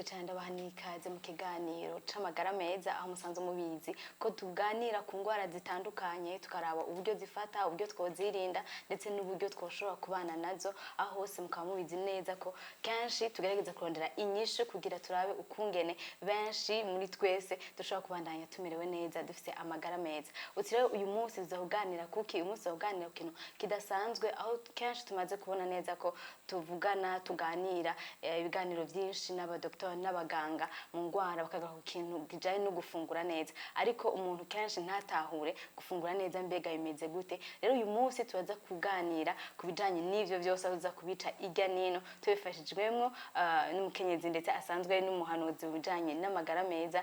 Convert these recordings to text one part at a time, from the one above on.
Cyane, ndabaha n'ikaze mu kiganiro c'amagara meza, aho musanzwe mubizi ko tuganira ku ndwara zitandukanye, tukaraba uburyo zifata, uburyo twozirinda, ndetse n'uburyo twoshobora kubana nazo. Aho hose mukaba mubizi neza ko kenshi tugerageza kurondera inyishu kugira turabe ukungene benshi muri twese dushobora kubandanya tumerewe neza, dufise amagara meza. Uti rero uyu munsi tuza kuganira kuki? Uyu munsi tuza kuganira ku kintu kidasanzwe, aho kenshi tumaze kubona neza ko tuvugana, tuganira ibiganiro byinshi n'abadoktori n'abaganga mu ndwara, bakagaruka ku kintu kijanye no gufungura neza, ariko umuntu kenshi ntatahure gufungura neza mbega bimeze gute. Rero uyu munsi turaza kuganira ku bijanye n'ivyo byose, aho tuza kubica irya nino tubifashijwemwo n'umukenyezi ndetse asanzwe ari n'umuhanuzi mu bijanye n'amagara meza,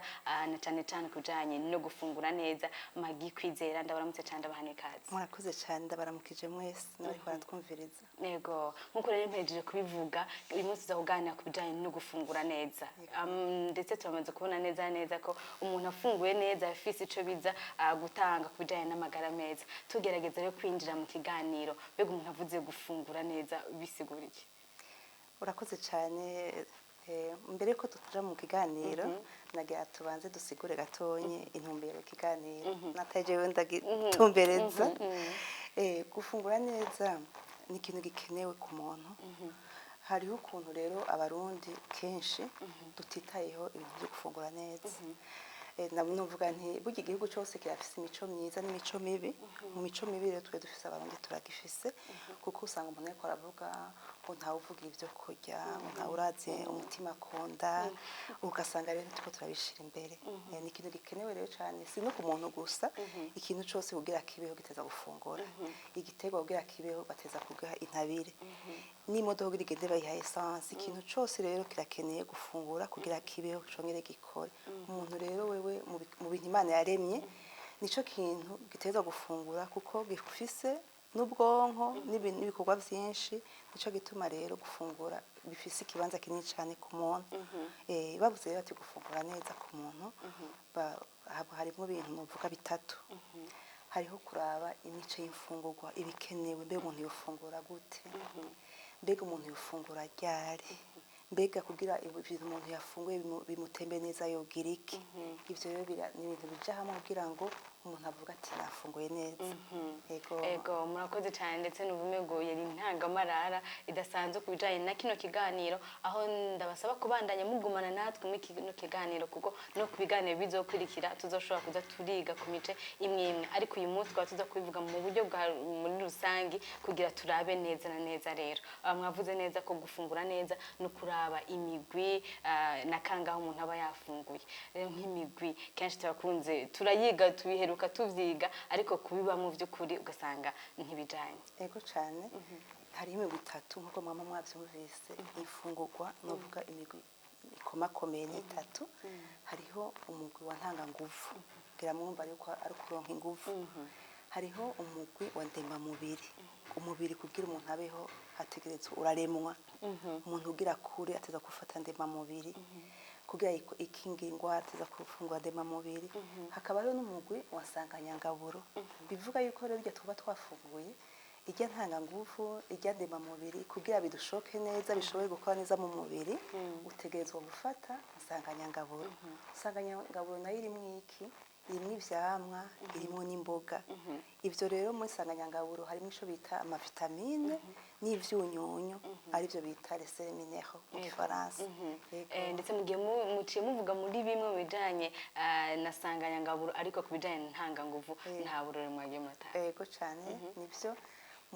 na cane cane ku bijanye no gufungura neza, Magi Kwizera. Ndabaramutse cane, ndabaha n'ikaze. Murakoze cyane, ndabaramukije mwese n'abariko baratwumviriza. Yego, nkuko rero mpejeje kubivuga, uyu munsi tuza kuganira ku bijanye no gufungura neza. Ndetse turamaze kubona neza neza ko umuntu afunguye neza afise ico biza gutanga ku bijanye n'amagara meza. Tugerageza rero kwinjira mu kiganiro, mbega umuntu avuze gufungura neza bisigura iki? Urakoze cyane. Mbere yuko tuja mu kiganiro, nagira tubanze dusigure gatonye intumbero y'ikiganiro natajewe ndagitumbereza. Gufungura neza ni ikintu gikenewe ku muntu. Hariho ukuntu rero Abarundi kenshi tutitayeho ibintu byo gufungura neza. Novuga nti burya igihugu cyose kirafise imico myiza n'imico mibi. Mu mico mibi rero twe dufise, Abarundi turagifise, kuko usanga umuntu ariko aravuga ngo ntawe uvuga ibyo kurya, ngo ntawe urazi umutima akunda, ugasanga rero turiko turabishira imbere. Ni ikintu gikenewe rero cyane, si no ku muntu gusa. Ikintu cyose kugira kibeho giteza gufungura. Igiterwa kugira kibeho bateza kugaha intabire, n'imodoka kugira igende bayiha essence. Ikintu cyose rero kirakeneye gufungura kugira kibeho congere gikore. Umuntu rero wewe mu bintu Imana yaremye, nico kintu giteza gufungura, kuko gifise n'ubwonko n'ibikorwa byinshi. Nico gituma rero gufungura bifise ikibanza kinini cyane ku muntu. Bavuze rero ati gufungura neza ku muntu, harimo ibintu novuga bitatu. Hariho kuraba imico y'imfungurwa ibikenewe: mbega umuntu yofungura gute, mbega umuntu yofungura ryari, mbega kugira ibintu umuntu yafunguye bimutembe neza yogira iki? Ivyo rero ni ibintu bija hamwe kugira ngo umuntu avuge ati nafunguye neza. Ego. Ego, murakoze cyane, ndetse n'ubumego yari intangamarara idasanzwe ku bijanye na kino kiganiro, aho ndabasaba kubandanya mugumana natwe muri kino kiganiro, kuko no ku biganiro bizokurikira tuzoshobora kuza turiga ku mice imwe imwe, ariko uyu munsi twaba tuza kubivuga mu buryo bwa muri rusangi kugira turabe neza na neza. Rero mwavuze neza ko gufungura neza no kuraba imigwi na kangaho umuntu aba yafunguye. Rero nk'imigwi kenshi turakunze turayiga, tubiheruka tuvyiga, ariko kubiba mu by'ukuri ugasanga ntibijanye. Ego cyane, hariho imigwi itatu nk'uko mwama mwavyumvise. Imfungurwa novuga imigwi ikomakomeye ni itatu. Hariho umugwi wa ntanganguvu, kugira mwumva yuko ari ukuronka inguvu. Hariho umugwi wa ndemamubiri. Umubiri kugira umuntu abeho hategerezwa uraremwa. Umuntu ugira kure ateza gufata ndemamubiri, kugira ikingira ingwara ateza gufungura ndemamubiri. Hakaba hariho n'umugwi wa nsanganyangaburo, bivuga yuko rero irya tuba twafunguye, irya ntanganguvu, irya ndemamubiri, kugira bidushoke neza, bishobore gukora neza mu mubiri, utegerezwa gufata nsanganyangaburo. Nsanganyangaburo nayo irimwo iki? Irimwo ivyamwa, irimwo n'imboga. Ivyo rero muri nsanganyangaburo harimo ico bita amavitamine n'ivyunyunyu, arivyo bita les sels minéraux mu gifaransa. Yego. Ndetse mugiye muciye muvuga muri bimwe mu bijanye na sanganyangaburo, ariko ku bijanye na ntanganguvu nta burore mwagiye muratanga? Ego cyane, nibyo.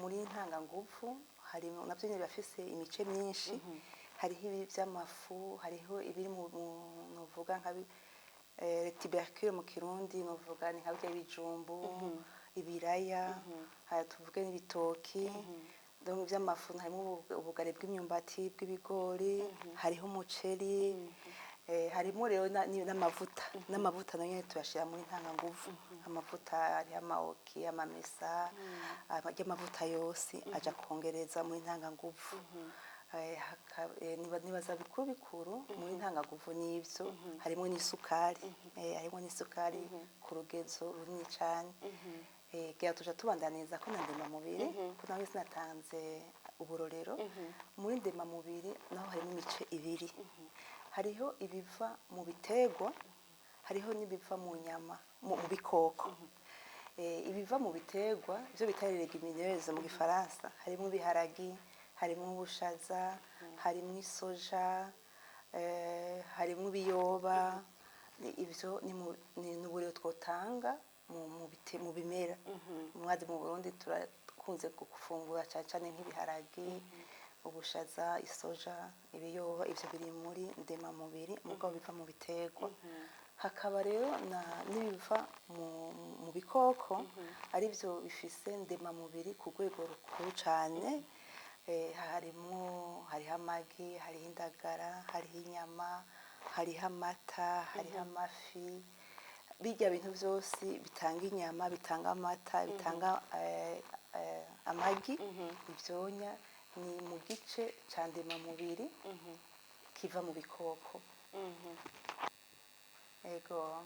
Muri ntanganguvu harimo nabyo nyine birafise imice myinshi. Hariho ibi by'amafu, hariho ibiri mu novuga nka tubercule mu Kirundi, novuga ni nka birya bijumbu, ibiraya, tuvuge n'ibitoki. Donc by'amafu harimo ubugari bw'imyumbati, bw'ibigori, hariho umuceri, harimo rero n'amavuta. Nayo nyene tuyashira muri ntanganguvu. Amavuta hariho amaoki, amamesa, amavuta yose aja kongereza muri ntanganguvu. Nibaza bikuru bikuru muri ntanganguvu n'ivyo. Harimo n'isukari, harimo n'isukari ku rugezo runini cane. Gira tuja tubandaniza ko na ndemamubiri, ko naho sinatanze uburorero. Muri ndemamubiri naho harimo imice ibiri. Hariho ibiva mu biterwa, hariho n'ibiva mu nyama, mu bikoko. Ibiva mu biterwa byo bita légumineuses mu gifaransa, harimo ibiharagi, harimo ubushaza, harimo isoja, harimo ibiyoba. Ivyo ni n'uburyo twotanga mu bimera. Mwazi mu Burundi turakunze gufungura cyane cyane nk'ibiharagi, ubushaza, isoja, ibiyoba. Ivyo biri muri ndemamubiri, mugabo biva mu biterwa. Hakaba rero n'ibiva mu bikoko, arivyo bifise ndemamubiri ku rwego rukuru cyane. Harimwo, hariho amagi, hariho indagara, hariho inyama, hariho amata, hariho amafi. Bijya bintu byose bitanga inyama, bitanga amata, bitanga amagi, ivyonya ni mu gice ca ndemamubiri kiva mu bikoko. Ego.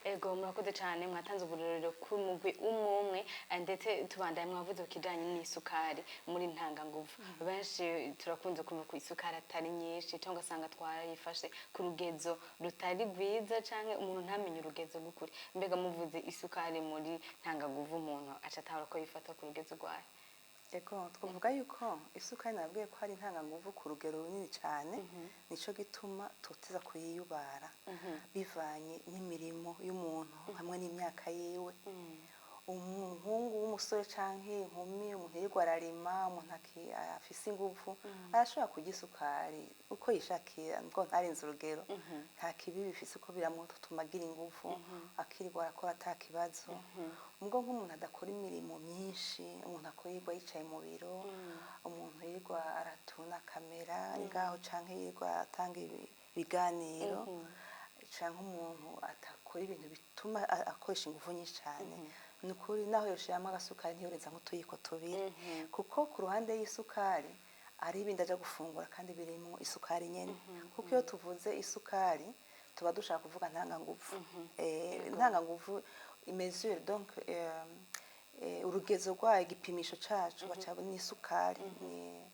Ego, murakoze cyane, mwatanze uburorero ku mugwi umwe umwe. Ndetse tubandaye, mwavuze ku kijanye n'isukari muri ntanganguvu. Benshi turakunze kumva ko isukari atari nyinshi, cyangwa ugasanga twayifashe ku rugezo rutari rwiza, canke umuntu ntamenye urugezo rw'ukuri. Mbega muvuze isukari muri ntanganguvu, umuntu aca atahura ko yifata ku rugezo rwayo? Ego, twavuga yuko isukari, nabwiye ko hari intanganguvu ku rugero runini cyane. Nico gituma tuteza kuyiyubara bivanye n'imirimo y'umuntu hamwe n'imyaka yiwe. Umuhungu w'umusore canke inkumi, umuntu yirirwa ararima, umuntu afise inguvu, arashobora kurya isukari uko yishakiye, ngo ntarenze urugero. Nta kibi bifise, uko biramutuma agira inguvu, akirirwa arakora ata kibazo. Ubwo nk'umuntu adakora imirimo myinshi, umuntu akora yirirwa yicaye mu biro, umuntu yirirwa aratuna kamera ari ngaho, canke yirirwa atanga ibiganiro, canke umuntu atakora ibintu bituma akoresha inguvu nyinshi cyane, ni ukuri naho yoshiramo agasukari ntiyorenza nk'utuyiko tubiri, kuko ku ruhande y'isukari hari ibindi aja gufungura kandi birimo isukari nyene. Kuko iyo tuvuze isukari tuba dushaka kuvuga ntanganguvu. Ntanganguvu mesure, donc urugezo rwayo, igipimisho cacu baca ni isukari. Ni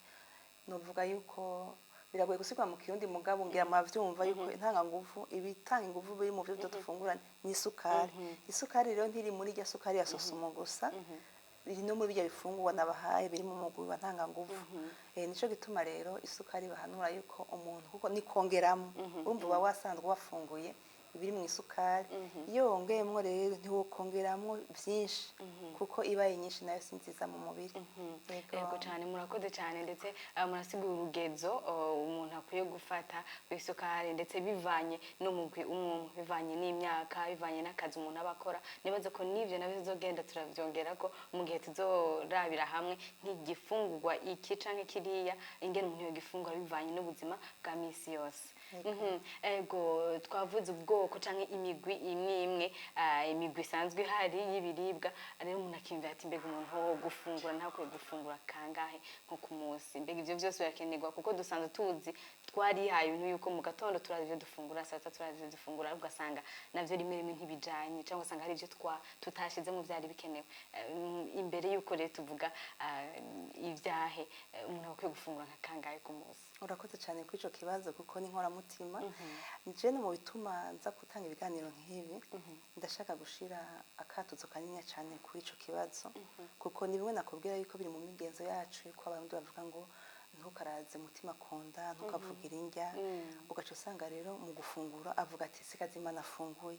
novuga yuko biragoye gusigura mu kirundi, mugabo ngira muravyumva yuko intanganguvu, ibitanga inguvu biri mu byo dufungura ni isukari. Isukari rero ntiri muri irya sukari ya sosumo gusa, biri no muri birya bifungurwa nabahaye biri mu mugwi wa ntanganguvu. Nico gituma rero isukari bahanura yuko umuntu, kuko ni kongeramo, urumva uba wasanzwe wafunguye ibiri mu isukari, iyo wongeyemwo rero ntiwokongeramwo byinshi, kuko ibaye nyinshi nayo si nziza mu mubiri. Yego. Yego cyane, murakoze cyane. Ndetse murasigura urugezo umuntu akwiye gufata isukari, ndetse bivanye n'umugwi umwe umwe, bivanye n'imyaka, bivanye n'akazi umuntu aba akora. Nibaza ko n'ivyo nabyo tuzogenda turavyongera ko mu gihe tuzorabira hamwe nk'igifungurwa iki canke kiriya, ingene umuntu yogifungura bivanye n'ubuzima bwa misi yose. Ego, twavuze ubwoko canke imigwi imwe imwe, imigwi isanzwe ihari y'ibiribwa. Rero umuntu akiyumvira ati: mbega umuntu wo gufungura ntakwiye gufungura kangahe nko ku munsi? Mbega ivyo vyose birakenerwa? Kuko dusanzwe tuzi, twarihaye ibintu yuko mu gatondo turazi ivyo dufungura, saa sita turazi ivyo dufungura, ariko ugasanga navyo rimwe rimwe ntibijanye, cyangwa ugasanga hari ivyo tutashizemo vyari bikenewe. Imbere yuko rero tuvuga ivyahe, umuntu akwiye gufungura nka kangahe ku munsi? Urakoze cyane kuri ico kibazo, kuko ni inkoramutima. Nije no mu bituma nza gutanga ibiganiro nk'ibi, ndashaka gushira akatuzo kanini cyane kuri ico kibazo, kuko ni bimwe nakubwira yuko biri mu migenzo yacu, yuko abarundi bavuga ngo ntukaraze umutima kunda, ntukavugire indya. Ugaca usanga rero mu gufungura avuga ati sikaze Imana afunguye,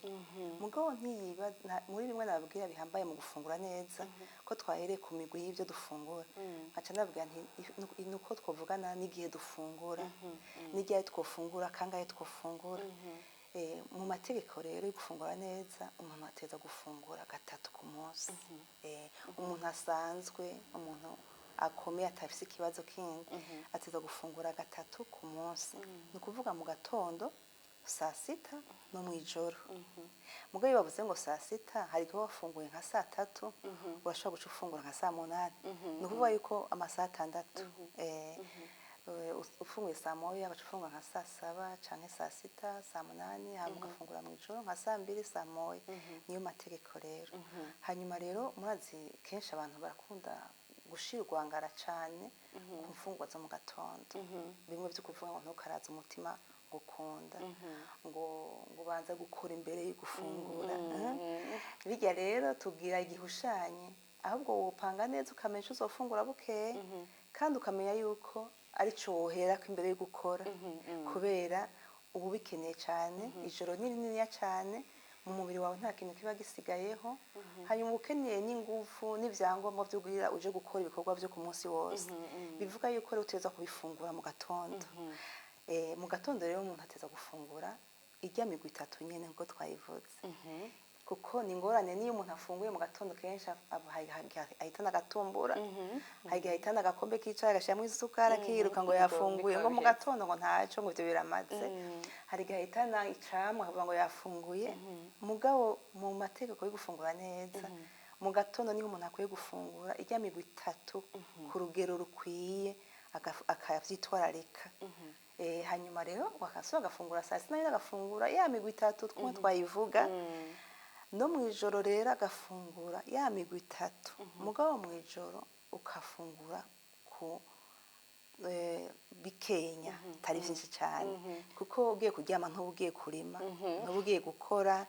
mugabo ntiyiba muri bimwe nababwira bihambaye mu gufungura neza, ko twahereye ku migwi y'ibyo dufungura, nkaca ndababwira nti nuko twavugana n'igihe dufungura, n'igihe twofungura, kangahe twofungura. Mu mategeko rero yo gufungura neza, umuntu ateza gufungura gatatu ku munsi. Umuntu asanzwe, umuntu akomeye, atafise ikibazo kindi, ateza gufungura gatatu ku munsi, ni ukuvuga mu gatondo, saa sita no mu ijoro. Mugabo iyo bavuze ngo saa sita, hari igihe wafunguye nka saa tatu, urashobora guca ufungura nka saa munani, ni ukuvuga yuko amasaha 6. Ufunguye saa moya, ugaca ufungura nka saa saba canke saa sita, saa munani, hama ugafungura mu ijoro nka saa mbiri, saa moya. Niyo mategeko rero. Hanyuma rero murazi kenshi abantu barakunda gushira urwangara cane ku mfungurwa zo mu gatondo, bimwe vyo kuvuga ngo ntukaraze umutima. ngo kunda ngo ubanza gukora imbere yo gufungura. Bijya rero tubwira igihushanye, ahubwo wopanga neza ukamenya ico uzofungura bukeye, kandi ukamenya yuko arico woherako imbere yo gukora, kubera uba ubikeneye cyane. Ijoro ni rininiya cyane, mu mubiri wawe nta kintu kiba gisigayeho, hanyuma uba ukeneye n'ingufu n'ibyangombwa byo kugira uje gukora ibikorwa byo ku munsi wose. Bivuga yuko rero uteza kubifungura mu gatondo. Mu gatondo rero umuntu ateza gufungura irya migwi itatu nyene nkuko twayivuze, kuko ni ingorane niyo umuntu afunguye mu gatondo kenshi ahitana agatumbura, hari igihe ahitana agakombe k'icayi agashyiramo isukari, akiruka ngo yafunguye, ngo mu gatondo ngo ntacyo, ngo ibyo biramaze. Hari igihe ahitana icamwa akavuga ngo yafunguye. Mugabo mu mategeko yo gufungura neza mu gatondo, niho umuntu akwiye gufungura irya migwi itatu ku rugero rukwiye, akavyitwararika. Hanyuma rero wakasubira agafungura saa sita, nayo agafungura ya migwi itatu twumwe twayivuga. No mu ijoro rero agafungura ya migwi itatu, mugabo mu ijoro ukafungura ku bikenya, atari byinshi cyane, kuko ugiye kuryama ntuba ugiye kurima, ntuba ugiye gukora,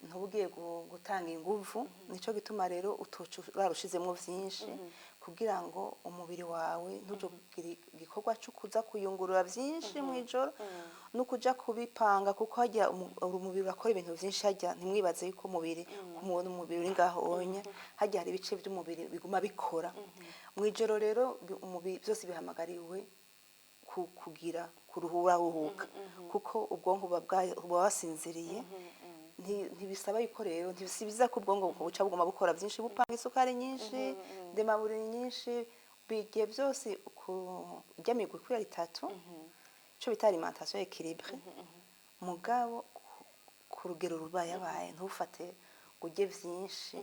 ntuba ugiye gutanga inguvu. Nico gituma rero utoca warushizemwo byinshi, kugira ngo umubiri wawe ntuje kugira igikorwa cyo kuza kuyungurura byinshi mu ijoro no kuja kubipanga, kuko hajya umubiri urakora ibintu byinshi. Hajya ntimwibaze yuko umubiri kumubona umubiri uri ngaho onya, hajya hari ibice by'umubiri biguma bikora mu ijoro. Rero umubiri byose bihamagariwe kugira kuruhura ruhuka, kuko ubwonko buba wasinziriye. Ntibisaba yuko rero, ntibisibiza ko ubwonko buca buguma bukora byinshi, bupanga isukari nyinshi, ndemaburi nyinshi, bigiye byose ku ijya migwi ikwira itatu, ico bita alimentation équilibrée, mugabo ku rugero rubayabaye. Ntufate ngo urye vyinshi,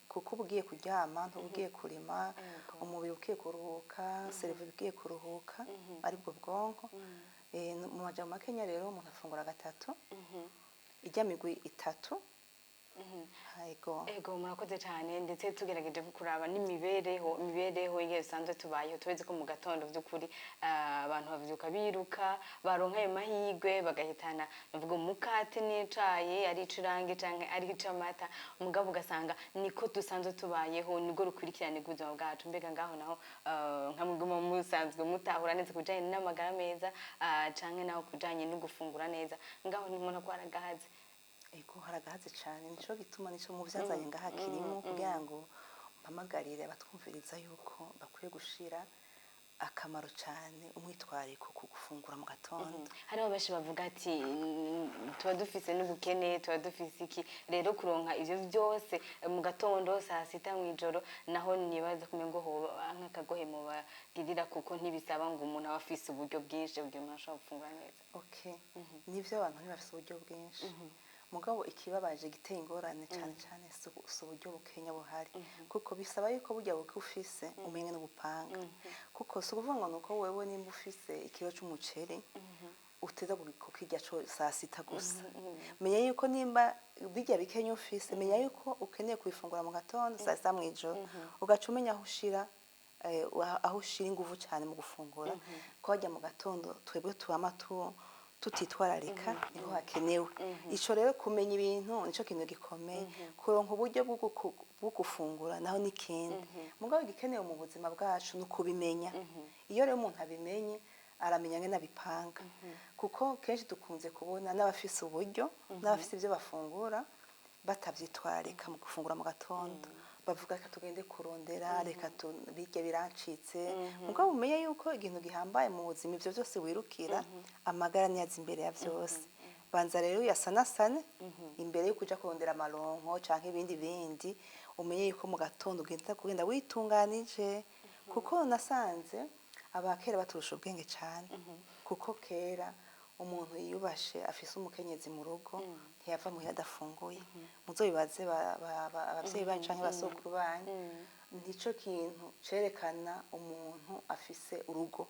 kuko uba ugiye kuryama, ntuba ugiye kurima. Umubiri ugiye kuruhuka, cerveau ugiye kuruhuka, aribwo bwonko. Mu majambo makenya rero, umuntu afungura gatatu, ijya migwi itatu. Yego. Ego, murakoze cyane. Ndetse tugerageje kuraba n'imibereho, imibereho igihe dusanzwe tubayeho, tuzi ko mu gatondo by'ukuri abantu bavyuka biruka, baronka ayo mahirwe bagahitana navuga umukate n'icayi, ari icurange canke ari icamata, mugabo ugasanga niko dusanzwe tubayeho, nibwo rukurikirane rw'ubuzima bwacu. Mbega ngaho naho nka muguma musanzwe mutahura neza ku bijanye n'amagara meza, canke naho ku bijanye no gufungura neza, ngaho ni umuntu akora agahaze? Ego, haragahaze cyane. Nico gituma, nico mu byazanye ngaha kirimo, kugira ngo mpamagarire abatwumviriza yuko bakwiye gushira akamaro cyane umwitwariko ku gufungura mu gatondo. Hariho benshi bavuga ati: Tuba dufise n'ubukene, tuba dufise iki, rero kuronka ivyo byose mu gatondo, saa sita, mw'ijoro." Naho nibaza kumenya ngo hoba nk'akagohe mu bagirira, kuko ntibisaba ngo umuntu aba afise uburyo bwinshi kugira umuntu ashobora gufungura neza. Okay, nivyo, abantu ntibafise uburyo bwinshi, mugabo ikibabaje giteye ingorane cyane cyane si uburyo bukenya buhari, kuko bisaba yuko burya buke ufise umenye n'ubupanga, kuko si ukuvuga ngo nuko wewe nimba ufise ikiro c'umuceri uteza kukirya co saa sita gusa. Menya yuko nimba bijya bikenya ufise, menya yuko ukeneye kubifungura mu gatondo, saa sita, mw'ijoro, ugaca umenya aho ushira aho ushira inguvu cyane mu gufungura, ko hajya mu gatondo twebwe tubama tutitwararika, niho hakenewe ico. Rero kumenya ibintu nico kintu gikomeye. Kuronka uburyo bwo gufungura naho ni ikindi, mugabo igikenewe mu buzima bwacu ni ukubimenya. Iyo rero umuntu abimenye, aramenya ngene abipanga, kuko kenshi dukunze kubona n'abafise uburyo n'abafise ibyo bafungura batavyitwararika mu gufungura mu gatondo. Bavuga: "Reka tugende kurondera, reka birya birancitse." Mugabo umenye yuko ikintu gihambaye mu buzima, ivyo byose wirukira, amagara niyaza imbere ya byose. Banza rero uyasanasane imbere yo kuja kurondera amaronko canke ibindi bindi. Umenye yuko mu gatondo ugenda kugenda witunganije, kuko nasanze abakera baturusha ubwenge cyane, kuko kera umuntu yiyubashe afise umukenyezi mu rugo ntiyava muhira adafunguye. Muzobibaze abavyeyi banyu canke basokuru banyu. Nico kintu cerekana umuntu afise urugo,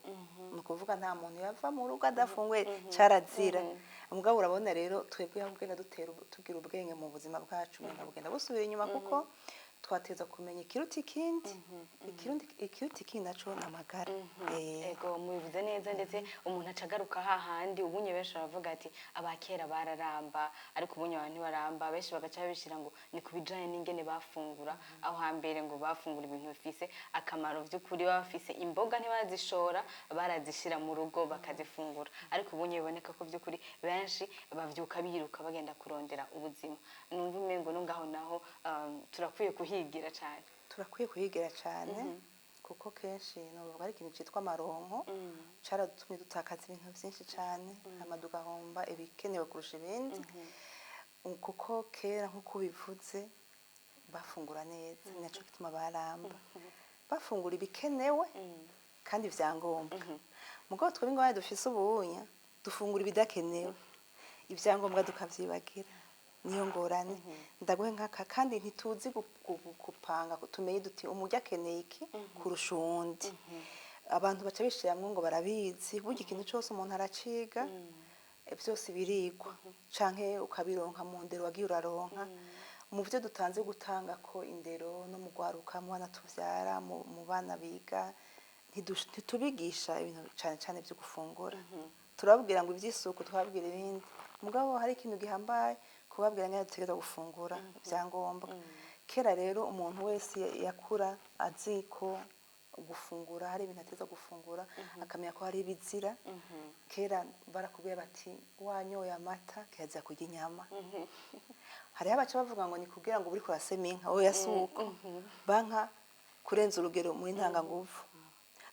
ni ukuvuga nta muntu yava mu rugo adafunguye, carazira. Mugabo urabona rero twebwe aho ugenda dutera tugira ubwenge mu buzima bwacu, umenga bugenda busubira inyuma, kuko twateza kumenya ikiruta ikindi. Ikiruta ikindi naco ni amagara. Ego, mubivuze neza. Ndetse umuntu aca agaruka hahandi. Ubunye benshi baravuga ati abakera bararamba, ariko ubunye abantu ntibaramba. Benshi bagaca babishira ngo ni ku bijanye n'ingene bafungura aho hambere, ngo bafungura ibintu bifise akamaro by'ukuri, baba bafise imboga ntibazishora, barazishira mu rugo bakazifungura. Ariko ubunye biboneka ko by'ukuri benshi bavyuka biruka bagenda kurondera ubuzima. Numva umengo no ngaho naho turakwiye kuhigira cane. Turakwiye kuhigira cyane, kuko kenshi novuga ari ikintu cyitwa amaronko caradutumye dutakaza ibintu byinshi cyane, hama tugahomba ibikenewe kurusha ibindi. Kuko kera, nk'uko ubivuze, bafungura neza, ni naco gituma baramba. Bafungura ibikenewe kandi vyangombwa. Mugabo twebwe ingorane dufise ubunya, dufungura ibidakenewe, ibyangombwa tukavyibagira. Niyo ngorane. Ndaguhe nk'aka kandi: ntituzi gupanga, tumenye duti umurya akeneye iki kurusha uwundi. Abantu baca bishiramwo ngo barabizi. Burya ikintu cyose umuntu araciga, byose birigwa canke ukabironka mu ndero wagiye uraronka. Mu byo dutanze gutanga ko indero no mu gwaruka, mu bana tuvyara, mu bana biga, ntitubigisha ibintu cane cane byo gufungura. Turababwira ngo iby'isuku, twababwira ibindi, mugabo hari ikintu gihambaye kubabwira ngene dutegerezwa gufungura ibyangombwa. Kera rero umuntu wese yakura azi ko gufungura hari ibintu ateza gufungura, akamenya ko hari ibizira. Kera barakubwira bati wanyoye amata kirazira kurya inyama. Hariho abaca bavuga ngo ni kugira ngo uriko urasema inka. Oya, si uko. Banka kurenza urugero muri ntanganguvu.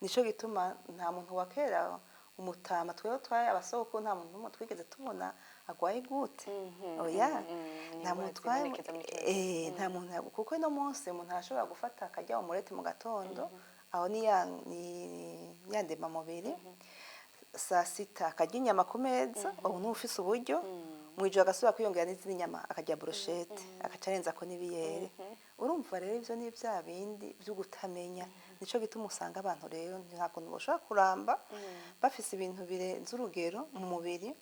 Nico gituma nta muntu wa kera, umutama twebwe twaye abasoko, nta muntu n'umwe twigeze tubona agwaye gute. Oya, nta muntu twaye zibonekeza muri kino. Nta muntu, kuko ino munsi umuntu arashobora gufata akarya umureti mu gatondo, aho ni ya ndemamubiri. Saa sita akarya inyama ku meza, ubu niba ufise uburyo. Mu ijoro agasubira kwiyongera n'izindi nyama, akarya brochette, agaca arenzako n'ibiyere. Urumva rero ivyo ni bya bindi vyo gutamenya. Nico gituma usanga abantu rero nta kuntu bashobora kuramba bafise ibintu birenze urugero mu mubiri.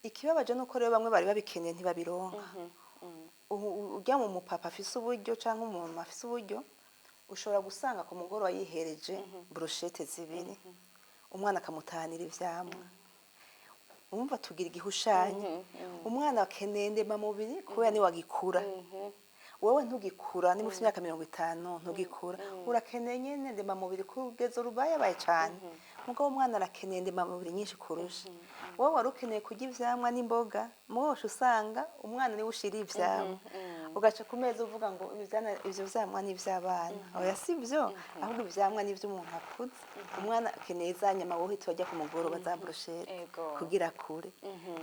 Ikibabaje nuko rero bamwe bari babikeneye ntibabironka. Ubu ujya mu mupapa afise uburyo canke umumama afise uburyo, ushobora gusanga ku mugoroba yihereje brochette zibiri, umwana akamutahanira ivyamwa. Umva, tugira igihushanyo: umwana akeneye ndemamubiri kubera niwe agikura. Wowe ntugikura, niba ufite imyaka 50 ntugikura. Urakeneye nyene ndemamubiri ku rugezo rubayabaye cane, mugabo umwana arakeneye ndemamubiri nyinshi kurusha wowe. Wari ukeneye kurya ivyamwa n'imboga, mugabo usanga umwana niwe ushira ivyamwa, ugaca ku meza uvuga ngo ivyo vyamwa ni ivy'abana. Oya, si byo, ahubwo ivyamwa ni ivy'umuntu akuze. Umwana akeneye za nyama wowe uhita urya ku mugoroba, za brochette, kugira akure.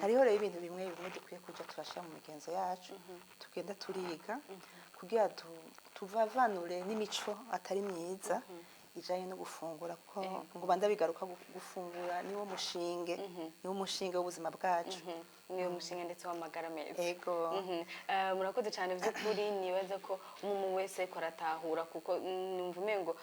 Hariho rero ibintu bimwe bimwe dukwiye kuja turashira mu migenzo yacu, tugenda turiga kugira tuvavanure n'imico atari myiza ijanye no gufungura, kuko ngo banda bigaruka gufungura niwo mushinge w'ubuzima bwacu. Niyo mushinga ndetse w'amagara meza. Ego. Murakoze cyane by'ukuri. Nibaza ko umuntu wese ariko aratahura, kuko numva umengo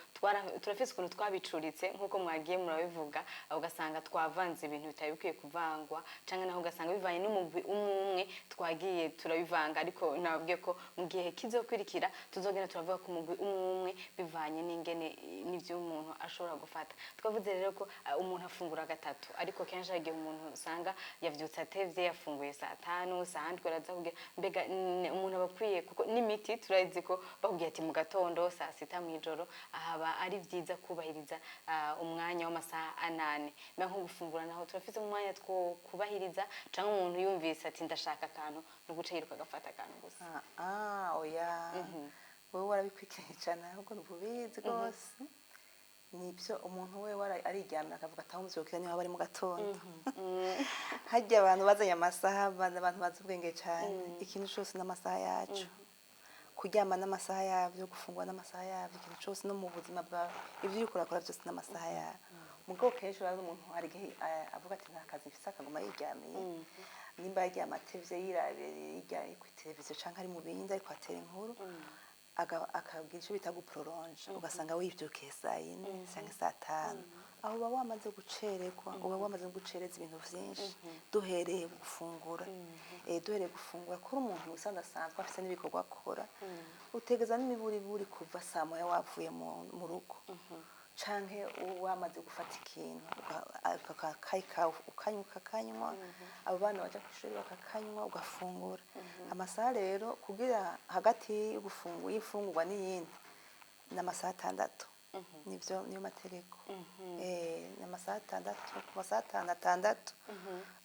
turafise ukuntu twabicuritse, nk'uko mwagiye murabivuga, ugasanga twavanze ibintu bitari bikwiye kuvangwa, canke naho ugasanga bivanye n'umugwi umwe umwe twagiye turabivanga. Ariko nababwiye ko mu gihe kizokwirikira tuzogenda turavuga ku mugwi umwe umwe bivanye n'ingene n'ivyo umuntu ashobora gufata. Twavuze rero ko umuntu afungura gatatu, ariko kenshi hari igihe umuntu usanga yavyutse atevye, yafunguye saa 5, saa 7 araza kugira. Mbega umuntu aba akwiye, kuko n'imiti turazi ko bakubwiye ati mu gatondo, saa sita, mw'ijoro, ahaba ari vyiza kubahiriza umwanya w'amasaha 8. Mbega nko gufungura naho turafise umwanya two kubahiriza, canke umuntu yumvise ati ndashaka akantu, no guca yiruka agafata akantu gusa? Oya, wowe warabikurikiranye cyane, ahubwo ubizi rwose. Nibyo, umuntu we ariryamira akavuga ati aho muvyukira niho bari mu gatondo. Harya abantu bazanye amasaha, abantu bazi ubwenge cyane. Ikintu cyose n'amasaha yacu: kuryama n'amasaha yabyo, gufungura n'amasaha yabyo, ikintu cyose no mu buzima bwawe, ibyo uriko urakora byose n'amasaha yawe. Mugabo kenshi urazi umuntu hari igihe avuga ati nta kazi mfise, akaguma yiryamiye. Nimba yaryama atevye, yirabira hirya kuri televiziyo canke ari mu bindi, ariko atera inkuru, akagira icyo bita guprolonge, ugasanga wivyukiye saa 4 canke saa 5. Aho uba wamaze gucererwa, uba wamaze gucereza ibintu vyinshi. Duhereye gufungura, duhereye gufungura, kuri umuntu usanzwe asanzwe afise n'ibikorwa akora, utegeza n'imiburiburi kuva saa 1 wavuye mu rugo. Canke wamaze gufata ikintu, akayi kawe ukanywa, ukakanywa, abo bana baja kw'ishuri bakakanywa, ugafungura. Amasaha rero kugira hagati y'imfungurwa n'iyindi ni amasaha 6, nivyo niyo mategeko. Ni amasaha 6. Ku masaha 5, 6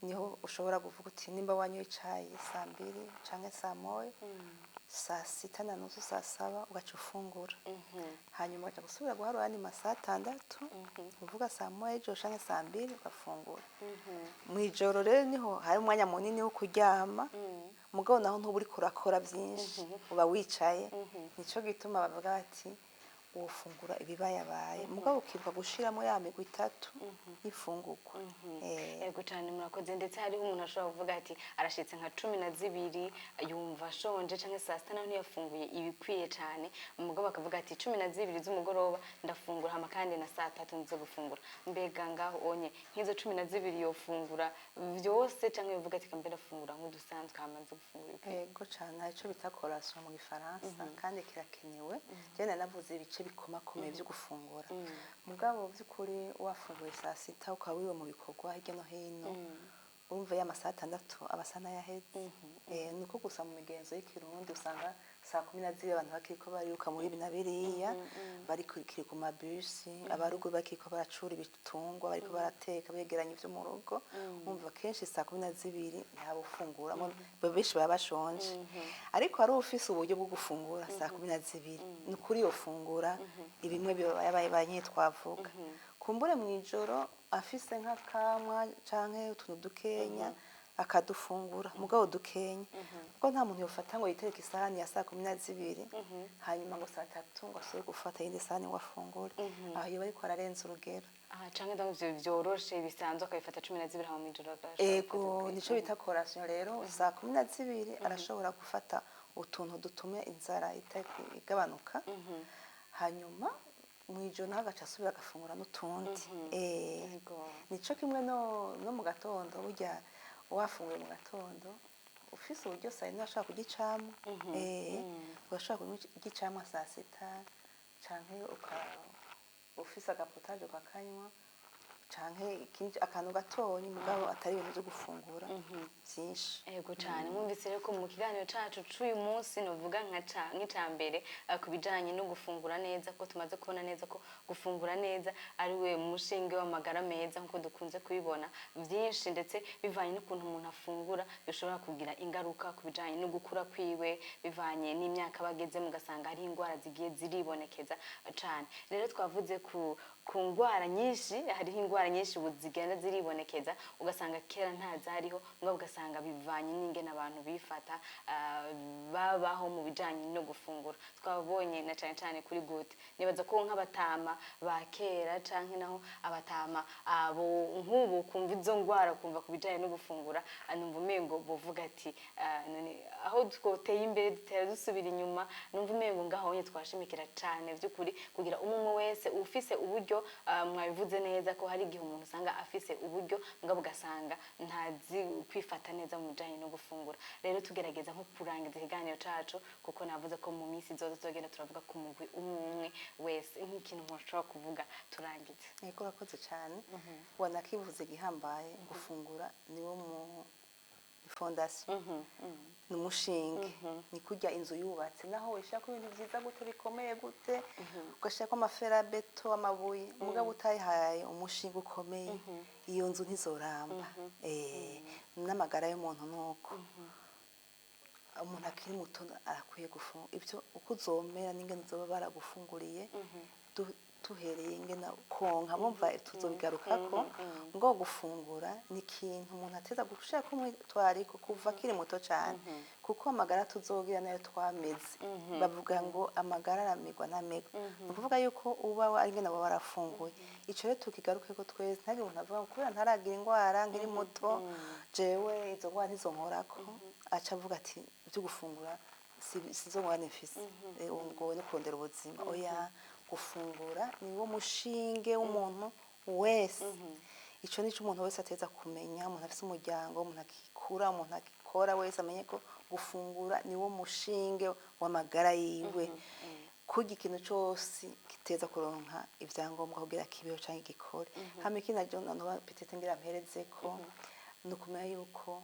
niho ushobora kuvuga uti nimba wanyoye icayi saa 2 canke saa 1, saa 6:30, saa 7 ugaca ufungura. Hanyuma ugaca gusubira guharura ayandi masaha 6, uvuga saa 1 y'ijoro canke saa 2, ugafungura. Mw'ijoro rero niho hari umwanya munini wo kuryama, mugabo naho ntuba uriko urakora vyinshi, uba wicaye. Nico gituma bavuga bati wofungura ibibayabaye, mugabo ukibuka gushiramo ya migwi itatu y'imfungurwa. Yego cyane, murakoze. Ndetse hariho umuntu ashobora kuvuga ati arashitse nka 12 yumva ashonje, canke saa 6 naho ntiyafunguye ibikwiye cyane, umugabo akavuga ati 12 z'umugoroba ndafungura, hama kandi na saa 3 nze gufungura. Mbega ngaho onye nk'izo 12 yofungura vyose, canke yovuga ati kambe ndafungura nk'udusanzwe, hama nze gufungura ibikwiye? Yego cane, hari ico bita collation mu gifaransa, kandi kirakenewe. Jewe nari navuze ibice bikomakomeye vyo gufungura, mugabo vy'ukuri wafunguye saa 6 ukaba wiwe mu bikorwa hirya no hino, urumva ya masaha 6 aba asa n'ayaheze. Nuko gusa mu migenzo y'ikirundi usanga saa 12 abantu bakiriko bariruka muri ibi na biriya, barikiri ku mabisi, abarugo bakiriko baracura ibitungwa, bariko barateka, begeranya ivyo mu rugo. Umva kenshi saa 12 ntabufungura, benshi baba bashonje. Ariko hari ufise uburyo bwo gufungura saa 12, ni ukuri yofungura ibimwe bibaye twavuga. Kumbure mw'ijoro afise nk'akamwa canke utuntu dukenya akadufungura, mugabo dukenya, kuko nta muntu yofata ngo yitereke isahani ya saa 12, hanyuma ngo saa 3 ngo asubire gufata iyindi sahani ngo afungure. Aho yoba ariko ararenza urugero. Aha, canke donc ivyo vyoroshe bisanzwe akabifata 12, hama mw'ijoro agashobora Ego. gufata. Nico bita collation rero. Saa 12 arashobora gufata utuntu dutuma inzara igabanuka, hanyuma mw'ijoro naho agaca asubira agafungura n'utundi. Nico kimwe no mu gatondo. Burya wafunguye mu gatondo ufise uburyo, saa 4 urashobora kurya icamwa. Urashobora kurya icamwa saa 6, canke ufise agapotaje ukakanywa, canke ikindi akantu gatonyi, mugabo atari ibintu vyo gufungura vyinshi. Ego cyane. Mwumvise rero ko mu kiganiro cacu c'uyu munsi novuga nk'ica mbere ku bijanye no gufungura neza, ko tumaze kubona neza ko gufungura neza ari we mushinge w'amagara meza, nk'uko dukunze kubibona vyinshi, ndetse bivanye n'ukuntu umuntu afungura bishobora kugira ingaruka ku bijanye no gukura kwiwe, bivanye n'imyaka bagezemo, ugasanga hari indwara zigiye ziribonekeza cane. Rero twavuze ku ndwara nyinshi. Hariho indwara nyinshi ubu zigenda ziribonekeza, ugasanga kera ntazariho, mugabo ugasanga bivanye n'ingene abantu bifata, babaho mu bijanye no gufungura. Twabonye na cane cane kuri gute nibaza ko nk'abatama ba kera, canke naho abatama abo nk'ubu kumva izo ndwara, kumva ku bijanye no gufungura, numva umengo bovuga ati none aho twoteye imbere dutera dusubira inyuma. Numva umengo ngaho nyine twashimikira cane by'ukuri kugira umwe umwe wese ufise uburyo. Mwabivuze neza ko hari igihe umuntu usanga afise uburyo, mugabo ugasanga ntazi kwifata neza mu bijanye no gufungura. Rero tugerageza nko kurangiza ikiganiro cacu, kuko navuze ko mu minsi izoza tuzogenda turavuga ku mugwi umwe umwe wese, nk'ikintu umuntu ashobora kuvuga turangize. Yego, urakoze cyane. Wanakivuze gihambaye, gufungura niwo mu fondation, ni umushinge, ni kurya inzu yubatse. Naho wishaka ibintu byiza gute, bikomeye gute, ugashyirako amaferabeto, amabuye, mugabo utayihaye umushinge ukomeye, iyo nzu ntizoramba. N'amagara y'umuntu nuko. Umuntu akiri muto arakwiye gufunga ibyo uko uzomera n'ingene uzoba baragufunguriye, tuhereye ingene konka. Mumva tuzobigarukako. Ngo gufungura ni ikintu umuntu ateza gushirako umwitwariko kuva akiri muto cyane, kuko amagara tuzogira nayo twameze. Bavuga ngo amagara aramirwa ntamegwa, ni ukuvuga yuko uba ari ingene baba warafunguye. Ico rero tukigarukeko twese. Ntihagire umuntu avuga ngo kubera ntaragira indwara nkiri muto, jewe izo ndwara ntizonkorako, aca avuga ati ibyo gufungura sizo ngorane mfise. Ngo no kurondera ubuzima. Oya, gufungura ni wo mushinge w'umuntu wese. Ico nico umuntu wese ateza kumenya. Umuntu afise umuryango, umuntu akikura, umuntu akikora wese amenye ko gufungura ni wo mushinge w'amagara yiwe. Kurya ikintu cose kiteza kuronka ivyangombwa kugira kibeho canke gikore. Hama ikindi naryo noba peut-être ngira mperezeko, ni ukumenya yuko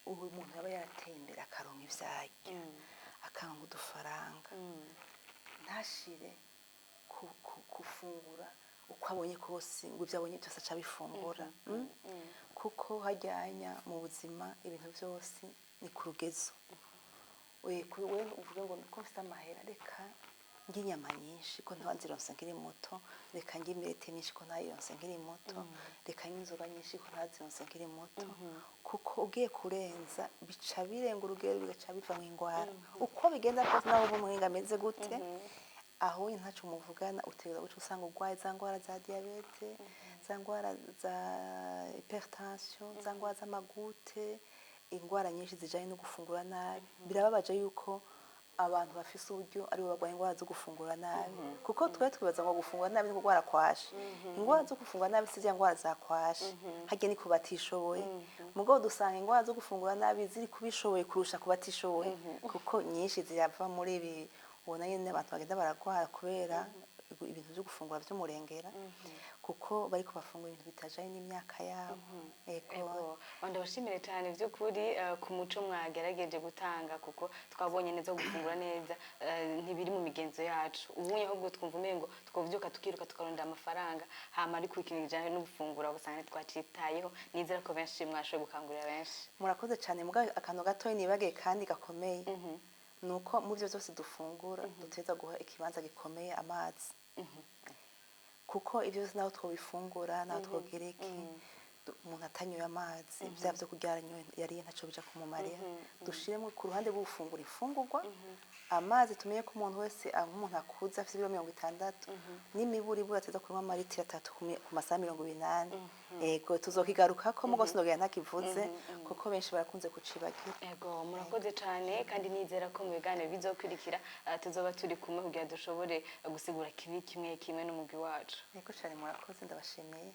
ubu umuntu yaba yarateye imbere, akaronka ivyarya, akaronka udufaranga, ntashire gufungura uko abonye kose, ngo ibyo abonye byose aca abifungura. Kuko hajyanya mu buzima ibintu byose ni ku rugezo. We uvuge ngo ko mfite amahera, reka ndya inyama nyinshi ko ntazironse nkiri muto, reka ndya imirete myinshi ko ntayironse nkiri muto, reka nywe inzoga nyinshi ko ntazironse nkiri muto. Kuko ugiye kurenza, bica birenga urugero, bigaca bivamo ingwara. Uko bigenda kose, naho uba umuhinga ameze gute, aho ntaco muvugana, utegerezwa guca usanga urwaye za ngwara za diabète, za ngwara za hypertension, za ngwara z'ama goutte, ingwara nyinshi zijanye no gufungura nabi. Birababaje yuko abantu bafise uburyo aribo barwaye ingwara zo gufungura nabi, kuko twe twibaza ngo gufungura nabi ni kurwara kwashi. Ingwara zo gufungura nabi si ziriya ngwara za kwashi, harya ni ku batishoboye. Mugabo dusanga ingwara zo gufungura nabi ziri kubishoboye kurusha ku batishoboye, kuko nyinshi zirava muri ibi ubona nyene abantu bagenda baragwara kubera ibintu byo gufungura vy'umurengera, kuko bariko bafungura ibintu bitajanye n'imyaka yabo. Ego. Ego, ndabashimire cyane by'ukuri ku muco mwagerageje gutanga, kuko twabonye neza ko gufungura neza ntibiri mu migenzo yacu. Ubunye ahubwo twumva umengo twovyuka tukiruka tukarondera amafaranga, hama ariko ikintu kijanye no gufungura ugasanga ntitwacitayeho. Nizera ko benshi mwashoboye gukangurira benshi. Murakoze cyane. Mugabo akantu gatoya nibagiye kandi gakomeye, ni uko mu byo byose dufungura duteza guha ikibanza gikomeye amazi, kuko ibyo byose naho twobifungura, naho twogira iki, umuntu atanyoye amazi, bya byo kurya yariye ntaco bija kumumarira. Dushiremo ku ruhande rwo gufungura imfungurwa amazi. Tumenye ko umuntu wese, nk'umuntu akuze afite ibiro 60, n'imiburiburi ateza kunywa amaritiro 3 ku masaha 24. Ego, tuzokigarukako, mugo sinogera ntakivuze, kuko benshi barakunze kucibagira. Ego, murakoze cyane, kandi nizera ko mu biganiro bizokurikira tuzoba turi kumwe kugira dushobore gusigura kimwe kimwe kimwe n'umugwi wacu. Ego cyane, murakoze, ndabashimiye.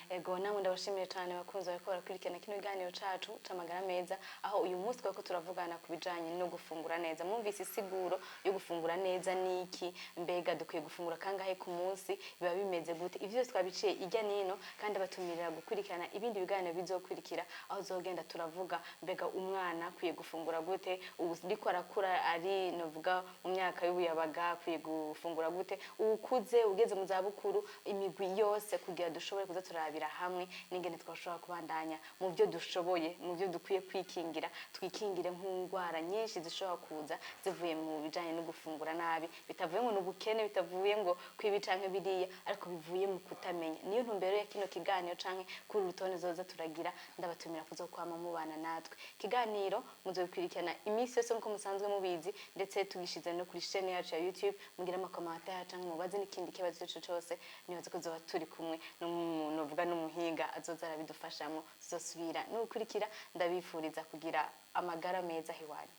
Ego, namwe ndabashimiye cyane, bakunzi bariko barakurikirana kino kiganiro cacu c'amagara meza, aho uyu munsi twariko turavugana ku bijanye no gufungura neza. Mwumvise isiguro yo gufungura neza niki, mbega dukwiye gufungura kangahe ku munsi, biba bimeze gute? Ivyo byose twabiciye ijya nino, kandi abatumirira gukurikirana ibindi biganiro bizokurikira, aho uzogenda turavuga mbega umwana akwiye gufungura gute, uriko arakura ari novuga mu myaka y'ubuyabaga akwiye gufungura gute, uwukuze, ugeze mu zabukuru, imigwi yose, kugira dushobore kuza turabira hamwe n'ingene twashobora kubandanya mu byo dushoboye, mu byo dukwiye kwikingira, twikingire nk'indwara nyinshi zishobora kuza zivuye mu bijanye no gufungura nabi, bitavuye ngo ni ubukene, bitavuye ngo kwibi canke biriya, ariko bivuye mu kutamenya. Niyo ntumbero ya kino kiganiro canke kuri uru rutonde zoza turagira. Ndabatumira kuzokwama mubana natwe. Ikiganiro muzobikurikirana iminsi yose nk'uko musanzwe mubizi, ndetse tugishize no kuri chaîne yacu ya YouTube. Mugire ama commentaires canke mubaze n'ikindi kibazo ico cose, nibaze ko zoba turi kumwe n'umuntu uvuga n'umuhinga azoza arabidufashamo. Tuzosubira n'ukurikira. Ndabifuriza kugira amagara meza hiwanyu.